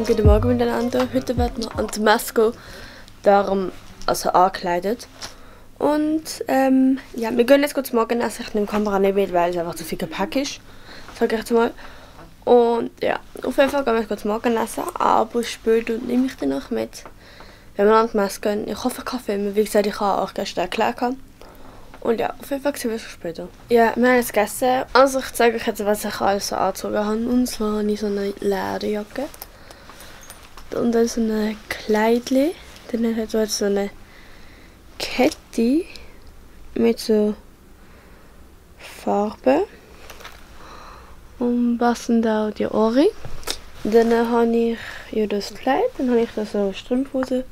Guten Morgen miteinander. Heute werden wir an die Messe gehen, darum also angekleidet. Und ja, wir gehen jetzt kurz morgen essen. Ich nehme die Kamera nicht mit, weil es einfach zu viel Gepäck ist. Sag ich jetzt mal. Und ja, auf jeden Fall gehen wir jetzt kurz morgen essen, aber später nehme ich den noch mit. Wenn wir an die Messe gehen, ich hoffe, ich kann filmen. Wie gesagt, ich habe auch gestern erklärt. Und ja, auf jeden Fall sehen wir uns später. Ja, wir haben jetzt gegessen. Also ich zeige euch jetzt, was ich alles so angezogen habe. Und zwar habe ich so eine Lederjacke. Und dann so ein Kleidchen. Dann hat es so eine Kette mit so Farben. Und passend auch die Ohren. Dann habe ich ja das Kleid, dann habe ich da so Strumpfhose.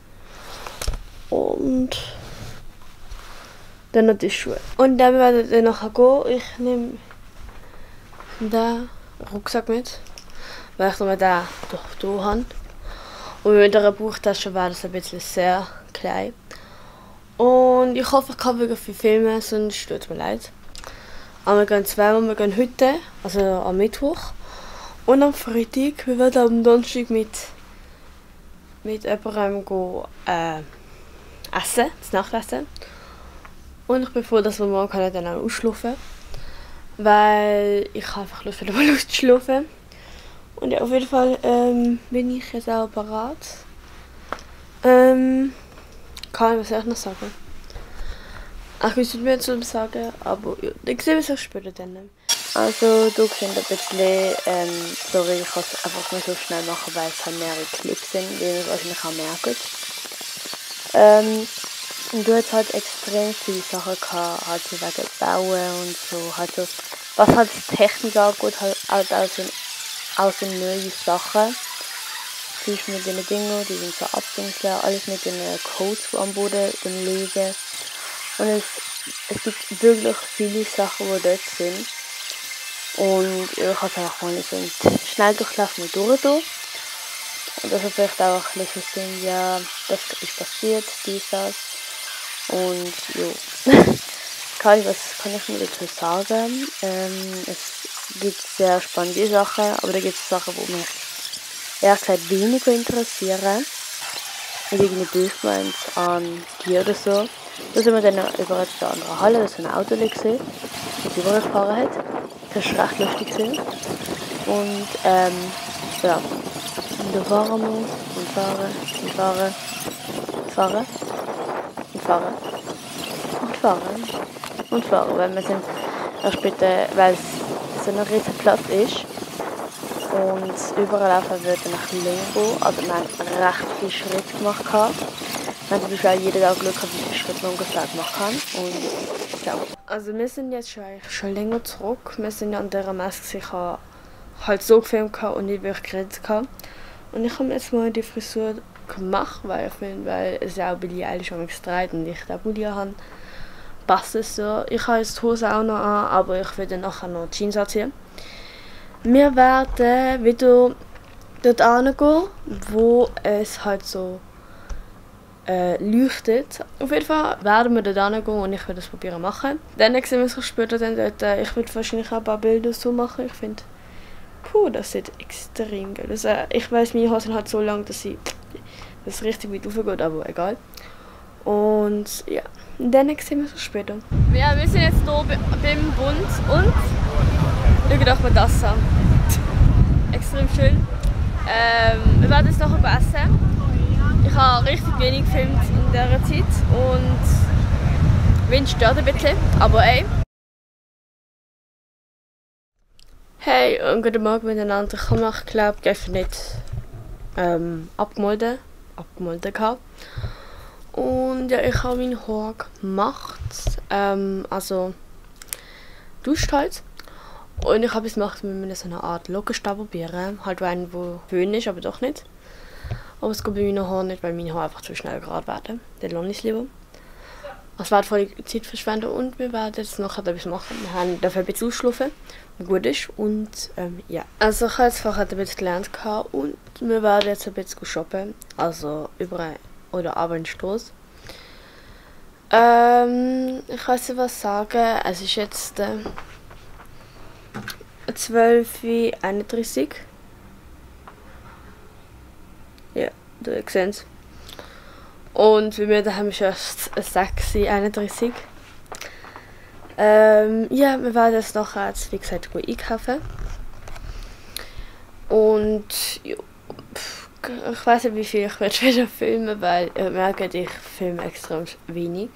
Und dann noch die Schuhe. Und dann werden wir nachher gehen. Ich nehme den Rucksack mit, weil ich nur den hier habe. Und mit einer Bauchtasche wäre das ein bisschen sehr klein. Und ich hoffe, ich kann wirklich viel filmen, sonst tut es mir leid. Aber wir gehen zweimal, wir gehen heute, also am Mittwoch und am Freitag. Wir werden am Donnerstag mit jemandem gehen, essen, das Nachtessen. Und ich bin froh, dass wir morgen dann auch ausschlafen können, weil ich habe einfach Lust, wieder mal auszuschlafen. Und ja, auf jeden Fall bin ich jetzt auch bereit. Kann ich was noch sagen? Ich weiß nicht mehr zu sagen, aber ja, dann sehen wir uns später dann. Also, du könnt ein bisschen, sorry, ich kann es einfach nicht so schnell machen, weil es halt mehrere Clips sind, wie ihr es wahrscheinlich auch merkt. Und du hast halt extrem viele Sachen gehabt, halt so wegen Bauen und so, halt so, was halt die Technik angeht, halt auch so neue Sachen. Zum mit den Dingen, die sind so abdingseln, alles mit den Codes, die am Boden liegen. Und es gibt wirklich viele Sachen, die dort sind. Und ich habe es einfach mal so einen Schnelldurchlauf mal durch. Und das hat vielleicht auch ein bisschen sehen, ja, das ist passiert, das. Und ja, was kann ich mir dazu sagen? Es gibt sehr spannende Sachen, aber da gibt es Sachen, die mich ehrlich gesagt weniger interessieren. Und irgendwie Bildmeins an Gier oder so. Da sind wir dann über eine andere Halle, da ist ein Auto gesehen, das übergefahren hat. Das war recht lustig gewesen. Und ja, und da fahren wir und fahren und fahren und fahren und fahren und fahren und fahren, weil wir sind auch später, weil es so ein riesen Platz ist und überall laufen wird nach Limbo, also wir haben recht viel Schritt gemacht. Wir haben zum Beispiel auch jeden Tag Glück gehabt, wie viele Schritte wir ungefähr gemacht haben. Und ja. Also wir sind jetzt schon länger zurück. Wir sind ja an dieser Messe, ich habe halt so gefilmt und nicht wirklich geredet. Und ich habe jetzt mal die Frisur gemacht, weil ich finde, weil es ja auch Billie Eilish am getragen und ich den Pulli habe, passt es so. Ich habe jetzt die Hose auch noch an, aber ich werde nachher noch Jeans anziehen. Wir werden wieder dort hingehen, wo es halt so leuchtet. Auf jeden Fall werden wir dort hingehen und ich werde das probieren machen. Dann sehen wir uns später dann dort. Ich werde wahrscheinlich auch ein paar Bilder so machen. Ich finde, das sieht extrem geil aus. Ich weiss, meine Haare sind halt so lang, dass das richtig weit raufgeht, aber egal. Und ja, dann sehen wir uns später. Ja, wir sind jetzt hier beim Bund und schaut euch mal das an. Extrem schön. Wir werden jetzt nachher essen. Ich habe richtig wenig gefilmt in dieser Zeit und Wind stört ein bisschen, aber ey. Hey und guten Morgen miteinander. Ich habe mich, glaube ich, nicht abgemolden gehabt. Und ja, ich habe mein Haar gemacht, also duscht halt. Und ich habe es gemacht mit so einer Art Lockenstab probieren, halt einen, der schön ist, aber doch nicht. Aber es geht bei meinen Haaren nicht, weil meine Haare einfach zu schnell gerade werden. Den lohnt ich lieber. Es wird voll Zeit verschwenden und wir werden jetzt noch etwas machen. Wir haben dafür ein bisschen ausschlafen, was gut ist. Und ja. Also ich habe jetzt vorher ein bisschen gelernt und wir werden jetzt ein bisschen shoppen. Also über oder ab in den Stoß. Ich weiß nicht was sagen. Es ist jetzt 12:31 Uhr. Ja, da sehen Sie. Und bei mir daheim ist erst 6:31 Uhr. Ja, wir werden jetzt nachher, wie gesagt, einkaufen. Und ja, ich weiß nicht, wie viel ich wieder filmen, weil ich merke, ich filme extrem wenig.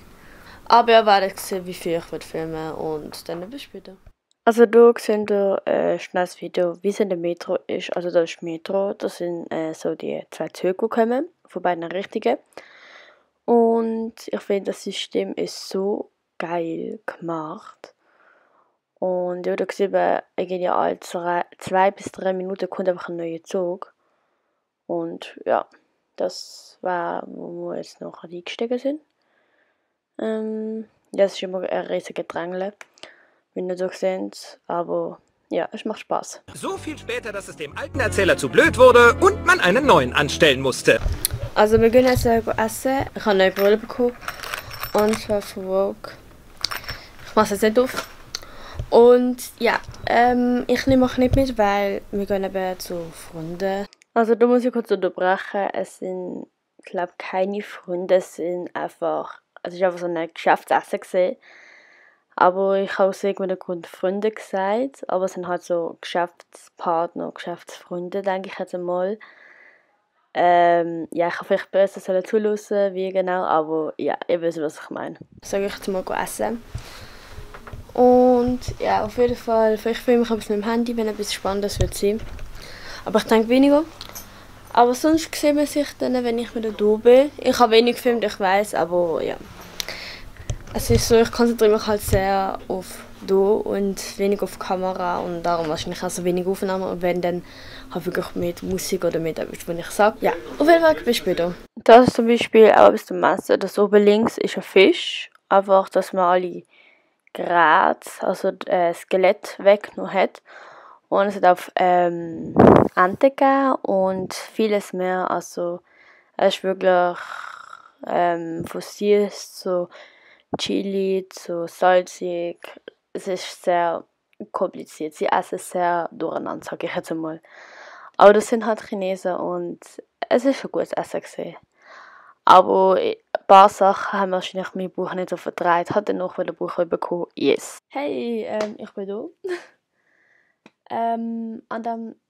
Aber ihr werdet sehen, wie viel ich filmen und dann bis später. Also hier seht ihr schnell das Video, wie es in der Metro ist. Also das ist Metro, das sind so die 2 Züge gekommen, von beiden Richtungen. Und ich finde, das System ist so geil gemacht. Und ja, da sieht man irgendwie alle 2 bis 3 Minuten kommt einfach ein neuer Zug. Und ja, das war, wo wir jetzt noch eingestiegen sind. Ja, es ist immer ein riesiger Drängle, wie ihr so seht, aber ja, es macht Spaß. So viel später, dass es dem alten Erzähler zu blöd wurde und man einen neuen anstellen musste. Also wir gehen jetzt essen. Ich habe eine neue Brille bekommen. Und zwar von Vogue. Ich mache es jetzt nicht auf. Und ja, ich nehme auch nicht mit, weil wir gehen eben zu Freunden. Also da muss ich kurz unterbrechen. Es sind, ich glaube, keine Freunde. Es sind einfach, es ist einfach so ein Geschäftsessen gewesen. Aber ich habe aus irgendeinem Grund Freunde gesagt. Aber es sind halt so Geschäftspartner, Geschäftsfreunde, denke ich jetzt einmal. Ja, ich habe vielleicht besser zuhören, wie genau, aber ja, ihr wisst, was ich meine. Sage ich jetzt mal essen. Und ja, auf jeden Fall, vielleicht filme ich etwas mit dem Handy, wenn etwas Spannendes wird sein. Aber ich denke weniger. Aber sonst sieht man sich dann, wenn ich wieder da bin. Ich habe wenig gefilmt, ich weiß, aber ja. Es ist so, ich konzentriere mich halt sehr auf da und wenig auf die Kamera und darum wahrscheinlich auch so wenig Aufnahmen. Und wenn dann halt wirklich mit Musik oder mit etwas, was ich sage. Ja, auf jeden Fall bis später. Das ist zum Beispiel auch etwas zum Messen. Das oben links ist ein Fisch. Einfach, dass man alle Geräte, also Skelett weggenommen hat. Und es hat auch Enten gegeben und vieles mehr. Also es ist wirklich von süß zu Chili zu salzig. Es ist sehr kompliziert. Sie essen sehr durcheinander, sage ich jetzt einmal. Aber das sind halt Chinesen und es ist ein gutes Essen gewesen. Aber ein paar Sachen haben wahrscheinlich mein Bauch nicht so vertreibt. Hat dann noch den Bauch bekommen. Yes. Hey, ich bin da. An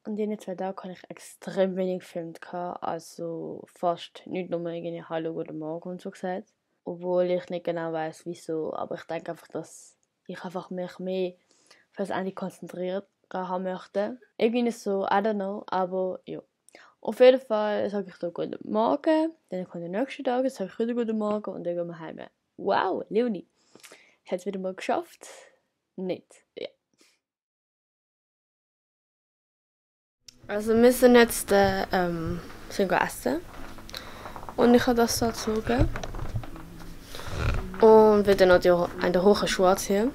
diesen 2 Tagen habe ich extrem wenig gefilmt. Also fast nicht nur irgendwie Hallo, guten Morgen und so gesagt. Obwohl ich nicht genau weiß wieso. Aber ich denke einfach, dass ich einfach mich mehr auf das Ende konzentriert haben möchte. Irgendwie so, I don't know, aber ja. Auf jeden Fall sage ich da guten Morgen, dann kommt der nächste Tag, sage ich wieder guten Morgen und dann gehen wir heim. Wow, Leonie, ich habe es wieder mal geschafft. Nicht, ja. Also wir sind jetzt sind essen und ich habe das so gezogen und will dann noch eine hohe Schuhe anziehen.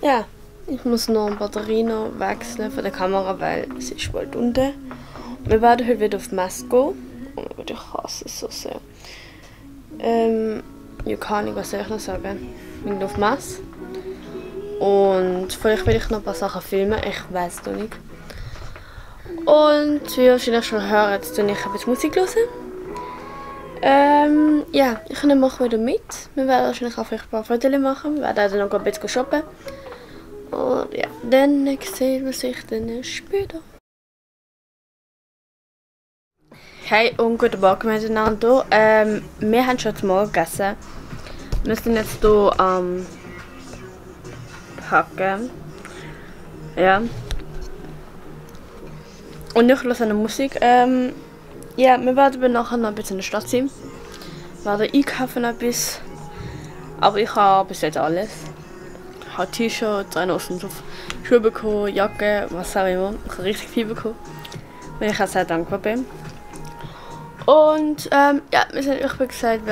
Ja. Ich muss noch die Batterie noch wechseln von der Kamera, weil es ist bald unten. Wir werden heute wieder auf die Messe gehen. Oh mein Gott, ich hasse es so sehr. Ja, kann ich, was soll ich noch sagen? Wir gehen auf die Messe. Und vielleicht will ich noch ein paar Sachen filmen, ich weiß noch nicht. Und wie ihr wahrscheinlich schon hört, jetzt tue ich ein bisschen Musik hören. Ja, ich nehme auch wieder mit. Wir werden wahrscheinlich auch vielleicht ein paar Fotos machen. Wir werden dann noch ein bisschen shoppen. Und ja, dann sehen wir sich dann später. Hey und guten Morgen miteinander. Wir haben schon zum Morgen gegessen. Wir sind jetzt hier am Packen. Ja. Und ich höre eine Musik. Ja, wir werden nachher noch ein bisschen in der Stadt sein. Wir werden einkaufen etwas. Aber ich habe bis jetzt alles. Ich habe T-Shirt, 3 Hosen, Schuhe bekommen, Jacke, was auch immer. Ich habe richtig viel bekommen, weil ich auch sehr dankbar bin. Und ja, ich bin gesagt,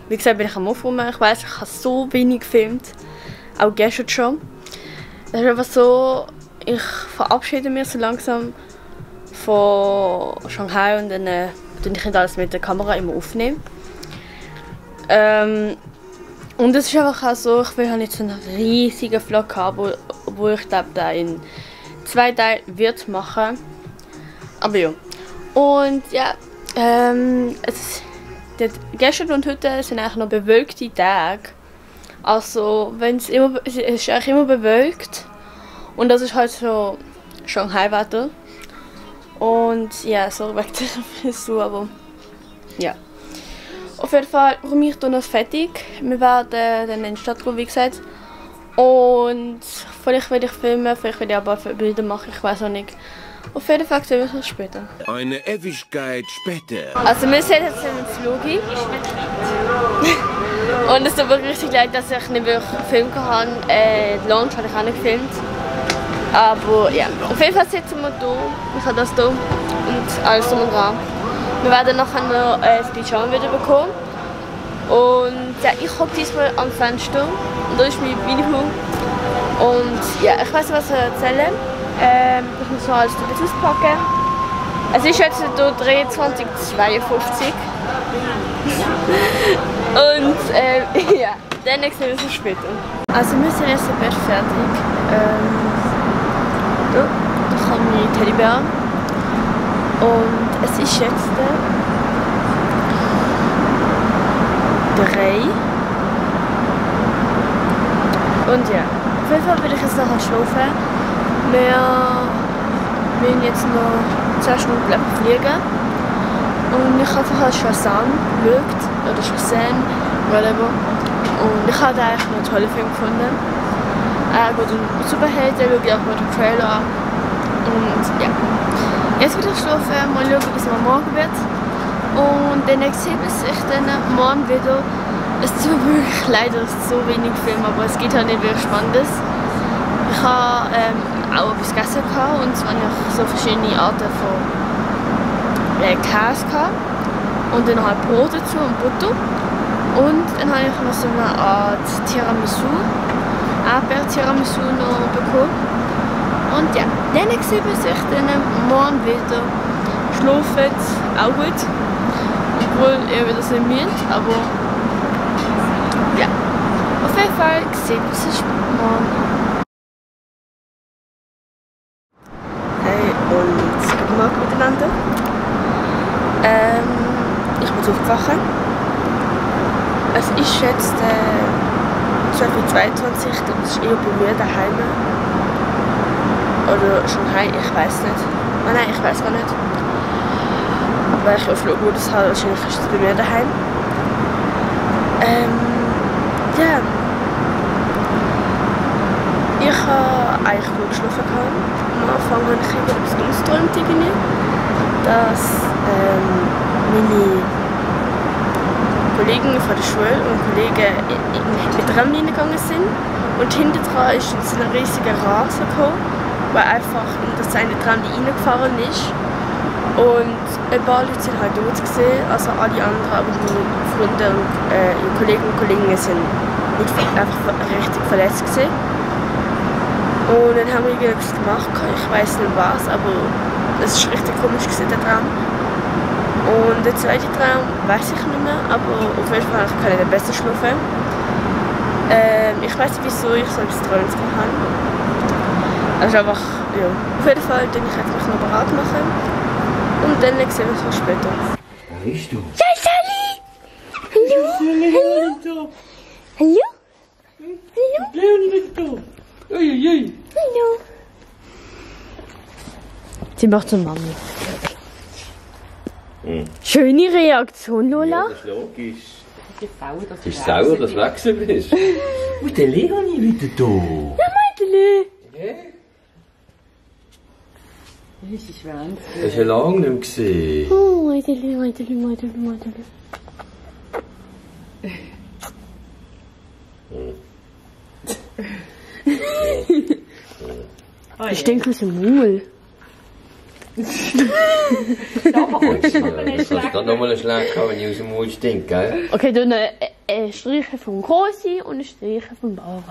wie gesagt, bin ich am Aufräumen. Ich weiss, ich habe so wenig gefilmt, auch gestern schon. Es ist einfach so, ich verabschiede mich so langsam von Shanghai und dann ich nicht alles mit der Kamera immer aufnehmen. Und es ist einfach auch so, ich will halt nicht so einen riesigen Vlog haben, wo ich glaube, da in 2 Teilen wird machen. Aber ja. Und ja, gestern und heute sind eigentlich noch bewölkte Tage. Also, es ist eigentlich immer bewölkt. Und das ist halt so Shanghai-Wetter. Und ja, so wegen der Frisur, aber ja. Auf jeden Fall räume ich hier noch fertig. Wir werden dann in die Stadt gehen, wie gesagt. Und vielleicht werde ich filmen, vielleicht werde ich aber Bilder machen, ich weiß auch nicht. Auf jeden Fall sehen wir uns später. Eine Ewigkeit später. Also wir sind jetzt im Flug. Und es tut mir richtig leid, dass ich nicht wirklich filmen kann. Die Launch habe ich auch nicht gefilmt. Aber ja, auf jeden Fall sitzen wir hier. Ich habe das hier und alles drum und dran. Wir werden nachher noch das Pyjama wieder bekommen. Und ja, ich hocke diesmal am Fenster. Und da ist mein Mini-Hund. Und ja, ich weiß nicht, was ich erzählen. Ich muss noch alles ein bisschen auspacken. Es ist jetzt hier 23:52. Und ja, dann sehen wir uns später. Also wir sind jetzt im Bett fertig. Da kommt mein Teddybär. Und es ist jetzt 3. Und ja, auf jeden Fall will ich jetzt nachher schlafen. Wir müssen jetzt noch 10 Stunden fliegen. Und ich habe einfach Shazam geschaut, oder Shazam, whatever. Und ich habe eigentlich noch einen tollen Film gefunden. Gut, und Superhelden schaue ich auch mal den Trailer an. Und ja, jetzt will ich schlafen, mal schauen, wie es morgen wird. Und dann sehen wir sich dann morgen wieder. Es tut mir wirklich leid, dass es so wenig Film, aber es geht halt nicht wirklich Spannendes. Ich habe auch etwas gegessen und zwar habe ich so verschiedene Arten von Käse gehabt. Und dann halt Brot dazu und Butter. Und dann habe ich noch so eine Art Tiramisu, Erdbeer-Tiramisu noch bekommen. Und ja, dann sehen wir sich dann morgen wieder. Schlafen auch gut. Obwohl ihr wieder so müde, aber ja. Auf jeden Fall sehen wir sich morgen. Hey und guten Morgen miteinander. Ich bin aufgewacht. Es ist jetzt 12:22 Uhr, das ist eher bei mir daheim. Oder Shanghai, ich weiß nicht. Oh nein, ich weiß gar nicht. Weil ich auf Flugmodus habe, wahrscheinlich ist es bei mir daheim. Ja. Ich habe eigentlich gut geschlafen. Am Anfang habe ich etwas ausgeträumt, dass meine Kollegen von der Schule und Kollegen in den Tram reingegangen sind. Und hinten dran ist so ein riesiger Rasen gekommen, der einfach in das eine Tram reingefahren ist. Und ein paar Leute sind halt tot gesehen, also alle anderen, aber meine Freunde und ihre Kollegen und Kolleginnen sind nicht einfach richtig verletzt gesehen. Und dann haben wir irgendwas gemacht, ich weiß nicht was, aber es ist richtig komisch gesehen, der Traum. Und der zweite Traum weiß ich nicht mehr, aber auf jeden Fall kann ich den besser schlafen. Ich weiß nicht wieso ich so etwas Träumen habe. Also einfach, ja. Auf jeden Fall denke ich jetzt mich noch bereit machen. Und dann sehen wir uns später. Wer bist du? Ja, Sally! Hallo? Hallo? Hallo? Hallo? Hallo? Sie macht so Mami. Schöne Reaktion, Lola. Ja, das ist logisch. Es ist sauer, dass du weg bist. Wo ist der Leonie wieder da? Ja, Mädchen. Ja? Das ist ja lange nicht mehr gesehen. Oh, Mädchen. Ich denke, es ist ein Mummel. Das kannst du gerade nochmal einen Schlag haben, wenn ich aus dem Mund stinke, gell? Okay, dann ein Streichen vom Grossi und ein Streichen vom Bauer.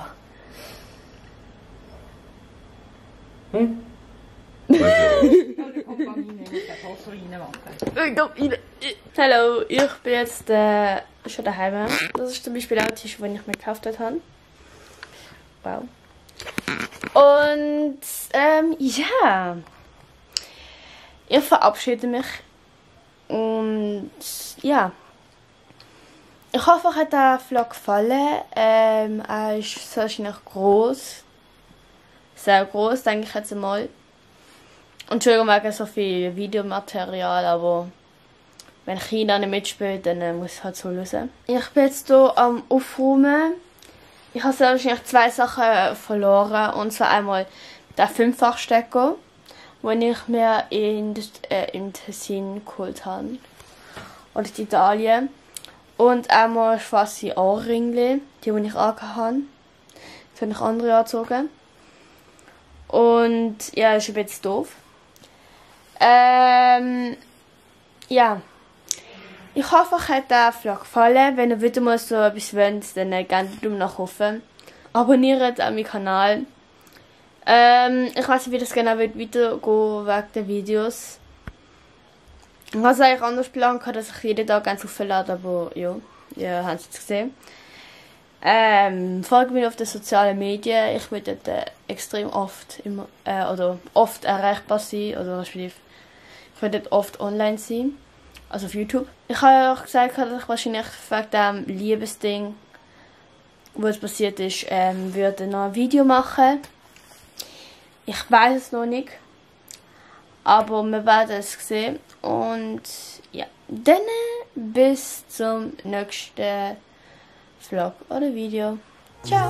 Hallo, ich bin jetzt schon daheim. Das ist zum Beispiel auch der Tisch, den ich mir gekauft habe. Wow. Und ja, ich verabschiede mich Und ja. Ich hoffe, euch hat der Vlog gefallen. Er ist wahrscheinlich gross. Sehr gross, denke ich jetzt einmal. Entschuldigung wegen so viel Videomaterial, aber wenn China nicht mitspielt, dann muss ich halt so lösen. Ich bin jetzt hier am Aufräumen. Ich habe wahrscheinlich 2 Sachen verloren. Und zwar einmal den 5-fach-Stecker, den ich mir in Tessin geholt habe. Oder in Italien. Und einmal schwarze Ohrringe, die ich angehabt habe. Jetzt habe ich andere angezogen. Und ja, das ist ein bisschen doof. Ja. Ich hoffe, euch hat der Vlog gefallen. Wenn ihr wieder mal so etwas wollt, dann gerne den Daumen nach oben. Abonniert auch meinen Kanal. Ich weiß nicht, wie das genau wird weitergehen wegen den Videos. Ich habe es eigentlich anders geplant, dass ich jeden Tag eins auflade, aber ja, ihr habt es gesehen. Folgt mir auf den sozialen Medien. Ich werde dort extrem oft oft erreichbar sein, oder respektive ich werde dort oft online sein, also auf YouTube. Ich habe auch gesagt, dass ich wahrscheinlich wegen dem Liebesding, wo es passiert ist, würde noch ein Video machen. Ich weiß es noch nicht. Aber wir werden es sehen. Und ja, dann bis zum nächsten Vlog oder Video. Ciao!